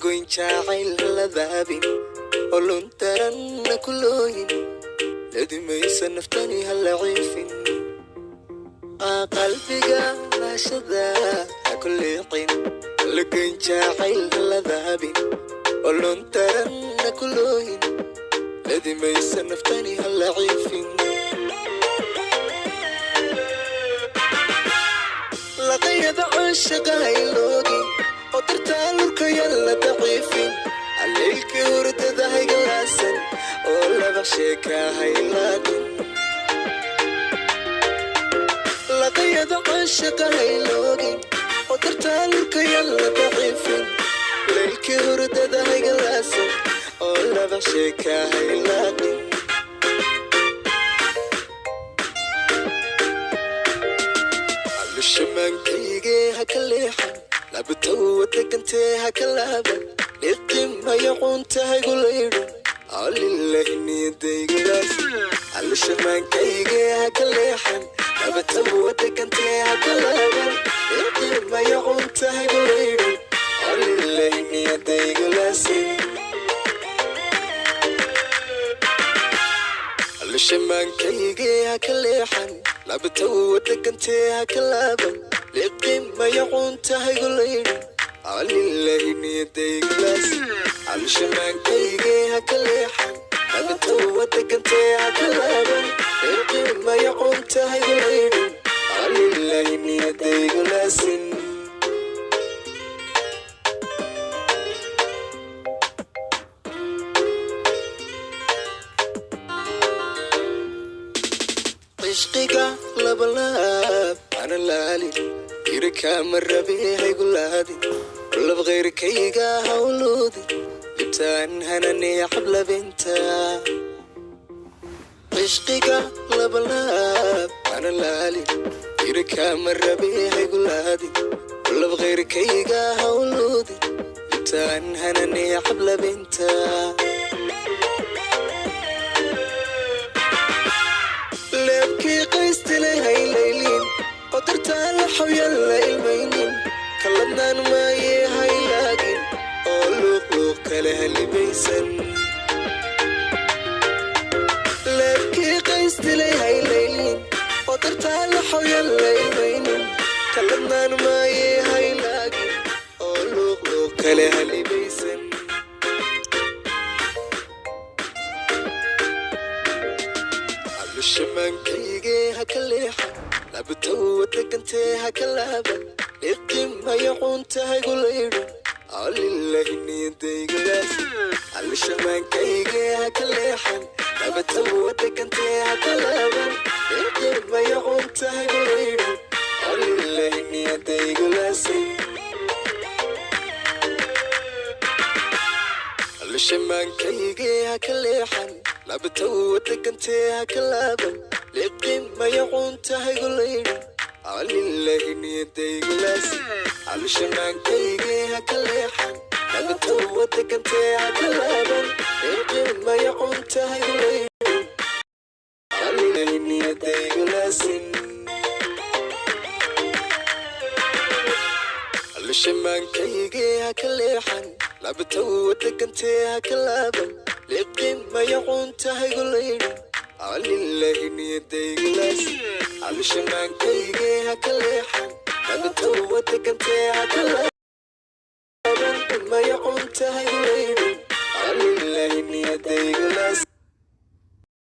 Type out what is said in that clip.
Halagoyn jacayl haladaabin, olon taranna kulooyin, ladimaysa naftani hala ciifin. Qalbiga laashada ha ku liiqin. Halagoyn jacayl haladaabin, olon taranna kulooyin, ladimaysa naftani hala ciifin. Laqayada caashaqa hayloogin, oo dartaa lurkayan la daciifin. Alleylkii hurdada haygalaasan, oo laba sheeka haylaadin. Laqayada caashaqa hayloogin, oo dartaa lurkayan la daciifin. Leylkii hurdada haygalaasan, oo laba sheeka haylaadin. Alushamaankayge ha ka leexan, labatawa degantee ha ka laaban, liqimaya cuntahaygu laydhan, alilahi niyadaygulaas. Alushamaankayge ha ka leexan, labatawa degantee ha ka laaban, liqimaya cuntahaygu laydhan, alilahi niyadaygulaasi. Alushamaankayge ha ka leexan, labatawa degantee ha ka laaban, liqimaya cuntahaygu laydhan, alilahi niyadaygulaas. Alushamaankayge ha ka leexan, labatawa degantee ha ka laaban, liqimaya cuntahaygu laydhan, alilahi niyadaygulaasin. Cishqiga labalaab ana laalin, irkaama rabe haygulaadin, lab khayrkayga hawluudin, libtaan hanane xablabinta. Cishqiga labalaab ana laalin, irkaama rabe haygulaadin, lab khayrkayga hawluudin, libtaan hanane xablabinta. Leebkii qaystilay haylaylin, oo dartaa la xawyan la ilmaynin, kaladnaan maaye haylaagin, oo luuqluuq kale halibaysan. Leebkii qaystilay haylaylin, oo dartaa la xawyan la ilmaynin, kaladnaan maaye haylaagin, oo luuqluuq kale halibaysan. Alushamaankayge ha ka leexan, labatawa degantee ha ka laaban, liqimaya cuntahaygu laydhan, alilahi niyadaygulaas. Alushamaankayge ha ka leexan, labatawa degantee ha ka laaban, liqimaya cuntahaygu laydhan, alilahi niyadaygulaasi. Alushamaankayge ha ka leexan, labatawa degantee ha ka laaban, liqimaya cuntahaygu laydhan, alilahi niyadaygulaas. Alushamaankayge ha ka leexan, labatawa degantee ha ka laaban, liqimaya cuntahaygu laydhan, alilahi niyadaygulaasin. Alushamaankayge ha ka leexan, labatawa degantee ha ka laaban, liqimaya cuntahaygu laydhan, alilahi niyadaygulaas. Alushamaankayge ha ka leexan, labatawa degantee ha ka laaban, maya cuntahaygu laydhan, alilahi niyadaygulaas.